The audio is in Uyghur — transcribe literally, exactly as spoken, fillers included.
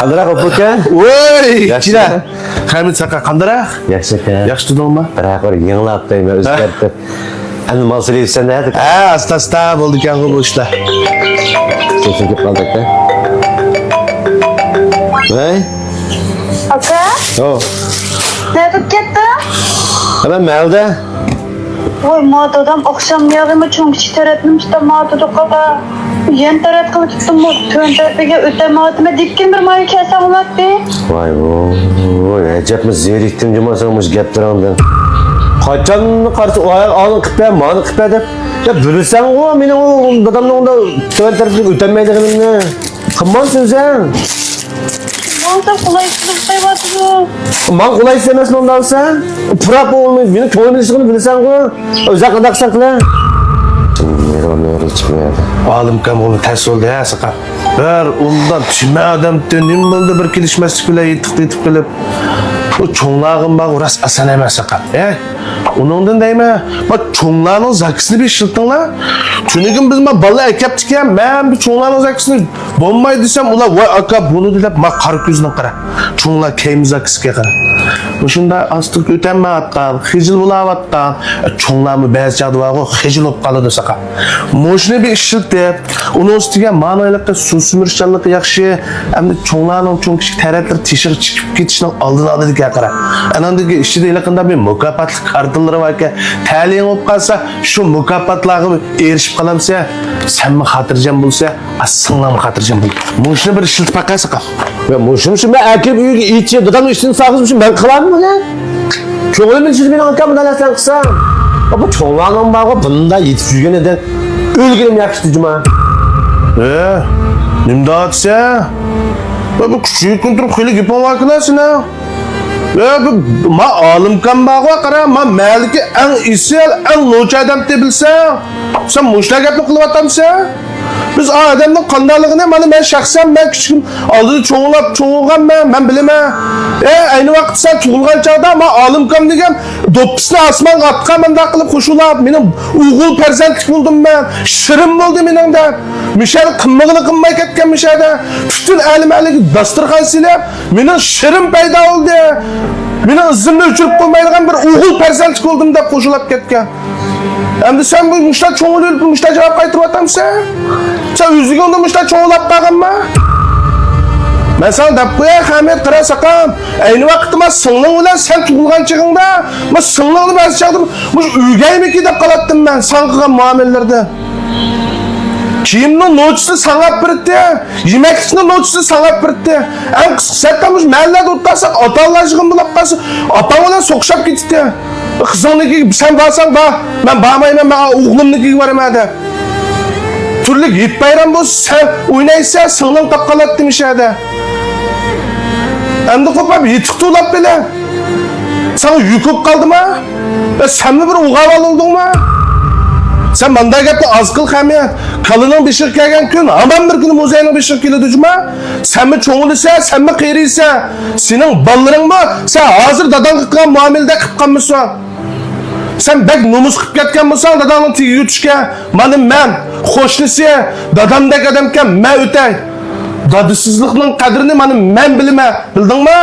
قانداق ئوپۇكە؟ ۋوي، ياخشى. كىشىلەر. خەمىت ساقا قانداق؟ ياخشى ئەكە. ياخشى تۇردۇڭما؟ بىراق بىر يېڭىلاپ دەيمەن، ھە؟ ئۆزگەرتىپ. ئەمدى مال سېلىۋېتىسەن دە. ھە، ئاستا ئاستا بولىدىكەنغۇ بۇ ئىشلار. سېسىن كېلىپ قالدى ئاكا. ۋاي. ئاكا. ھو. نەدە كەتتىڭ؟ ھە، مەن مەھەلدە. ۋاي، ما دادام ئاخشام ياغىمۇ چوڭ كىچىك تەرەتنى تۇتۇپ ماتىدۇ قادا. يەنە تەرەت قىلىپ تۇتتۇممۇ، تۆن تەرىپىگە ئۆتەلمەيۋاتىمەن دېگىن بىر مايا كەلسەڭ بولاتتى. ۋاي، ۋوي، ئەجەبمۇ زېرىكتىم جۇما سەن مۇشۇ گەپلىرىڭدىن. قاچان قارىسا ئۇ ئايال ئانى قىپە، مانى قىپە دەپ. يا بىلىسەنغۇ، مېنىڭ ئۇ دادامنىڭ ئۇندا تۆۋەن تەرىپىگە ئۆتەلمەيدىغىنىمنى. قىلمامسەن سەن؟ ماڭا قولايسىز قىلىۋاتىدۇ. ماڭا قولايسىز ئەمەسمۇ ئۇنداق دېسەڭ؟ پۇراپ بولمايدۇ. مېنىڭ كۆڭلۈم ئېلىشىغىنى بىلىسەنغۇ. ئۆزۈڭ قانداق قىلساڭ قىلە. ئالىمكەم بولۇپ تەس بولدى ھە ساقا. بىر ئۇنداق تۈمە ئادەمدىن نېمە بولدى، بىر كېلىشمەسلىك بىلەن يېتىقتا يېتىپ قېلىپ. ئۇ چوڭلارغىمۇ بارغۇ راست ئاسان ئەمەس ساقا. ھە؟ ئۇنىڭدىن دەيمەن، بۇ چوڭلارنىڭ زاكىسىنى بىر ئىشلىتىڭلار. تۈنۈگۈن بىز ما بالىلار ئەكەپتىكەن، مەن بۇ چوڭلارنىڭ زاكىسىنى بولمايدۇ دېسەم، ئۇلار ۋاي ئاكا بولىدۇ دەپ ما قارا كۆزىنى قارا. چوڭلار كەيمە زاكىسىغا قارا. مۇشۇنداق ئاستىغا ئۆتەلمەيۋاتقان، خىجىل بولاۋاتقان، چوڭلارمۇ بەزى چاغدا بارغۇ خىجىل بولۇپ قالىدۇ ساقا. مۇشۇنى بىر ئىشلىتىپ، ئۇنىڭ ئۈستىگە مانىڭ ھېلىقى سۇ سۈمۈرۈشچانلىقى ياخشى، ئەمدى چوڭلارنىڭ چوڭ كىچىك تەرەتلىرى تېشىغا چىقىپ كېتىشنىڭ ئالدىنى ئالىدىكەن قارا. ئانىڭدىن كېيىن ئىچىدە ھېلىقىنداق بىر مۇكاپاتلىق كارتىلىرى باركەن، تەلىيىڭ بولۇپ قالسا، شۇ مۇكاپاتلارغا ئېرىشىپ قالامسەن، سەنمۇ خاتىرجەم بولسا، ئا، سىڭلىڭمۇ خاتىرجەم بول. مۇشۇنى بىر ئىشلىتىپ باقاي ساقا. يا، مۇشۇمۇ شۇ، مەن ئەكىرىپ ئۆيگە ئېچىپ، دادامنىڭ ئىشىدىن ساغىسىمۇ شۇ مەن قىلاممۇ بۇنى؟ كۆڭلۈم ئىچىدە مېنىڭ ئاكام بۇنداق نەرسىنى قىلسا. بۇ چوڭلارنىڭ بارغۇ بۇنداق يېتىپ يۈرگىنىدىن ئۆلگىنىم ياخشى جۇما. ئە، نېمە دەۋاتىسەن؟ بۇ كۈچۈككىن تۇرۇپ خېلى گېپىڭ باركىنا سېنىڭ. ئە، بۇ، ما ئالىمكام بارغۇ، قارا، ما مەھەللىدىكى ئەڭ ئېسىل، ئەڭ نوچى ئادەمنى بىلسەڭ، سەن مۇشۇنداق گەپنى قىلىۋاتامسەن؟ بىز ئا ئادەمنىڭ قانداقلىقىنى، مانا مەن شەخسەن، مەن كىچىكىم ئالدىدا چوڭلاپ، چوڭ بولغان مەن، مەن بىلىمەن. ئە، ئەينى ۋاقىتتا سەن تۇغۇلغان چاغدا، ما ئالىمكام دېگەن دوپپىسىنى ئاسمانغا ئاتقان، مۇنداق قىلىپ خۇشۇلاپ، مېنىڭ ئوغۇل پەرزەنتلىك بولدۇم مەن، شېرىن بولدى مېنىڭ دەپ. مۇشەدە قىلمىغىنى قىلماي كەتكەن مۇشەدە. پۈتۈن ئالىم ئەلىگە داستۇرخان سېلىپ، مېنىڭ شېرىن پەيدا بولدى. مېنىڭ ئىزىمنى ئۆچۈرۈپ قويمايدىغان بىر ئوغۇل پەرزەنتلىك بولدۇم دەپ خۇشۇلاپ كەتكەن. ئەمدى سەن بۇ مۇشۇنداق چوڭ بولۇپ، مۇشۇنداق جاۋاب قايتۇرۇۋاتامسەن؟ سەن ئۆزلۈكۈڭدىن مۇشۇنداق چوڭ بولاپ قالغانما؟ مەن ساڭا دەپ قوياي، خەمىت، قارا ساقام. ئەينى ۋاقىتتا ما سىڭلىڭ بىلەن سەن تۇغۇلغان چېغىڭدا، ما سىڭلىڭنى بەزى چاغدا مۇشۇ ئۆگەيمىكى دەپ قالاتتىم مەن ساڭا قىلغان مۇئامىلىلەردە. كىيىمنىڭ نوچىسىنى ساڭا ئەپ بېرەتتى، يېمەكلىكنىڭ نوچىسىنى ساڭا ئەپ بېرەتتى. ئەڭ قىسقىسى، ھەتتا مۇشۇ مەھەللىلەردە ئولتۇرساق، ئاتا-ئانىلار يىغىن بولاپ قالسا، ئاپاڭ بىلەن سوقۇشۇپ كېتەتتى. قىزىڭنىڭكىگە سەن بارساڭ بار، مەن بارمايمەن، مەن ئوغلۇمنىڭكىگە بارىمەن دەپ. تۈرلۈك ھېيت-بايرام بولسا، سەن ئوينايسەن، سىڭلىڭ قاپ قالاتتى مۇشۇ يەردە. ئەمدى قوپۇپ يېتىقتا ئۇلاپ بىلە. ساڭا يۈك بولۇپ قالدىما؟ ئە، سەنمۇ بىر ئوغۇل بولدۇڭما؟ سەن مانداق گەپنى ئاز قىل، خەمىت. كالىنىڭ بېشىغا كەلگەن كۈن ھامان بىر كۈنى موزاينىڭ بېشىغا كېلىدۇ جۇما. سەنمۇ چوڭىيىسەن، سەنمۇ قېرىيىسەن. سېنىڭ بالىلىرىڭمۇ سەن ھازىر داداڭغا قىلغان مۇئامىلىدەك قىلىپ قالمىسۇن. سەن بەك نومۇس قىلىپ كەتكەن بولساڭ داداڭنىڭ تېگىگە ئۆتۈشكە، مانا مەن قوشنىسى، دادامدەك ئادەمكەن، مەن ئۆتەي. دادىسىزلىقنىڭ قەدرىنى مانا مەن بىلىمەن، بىلدىڭما؟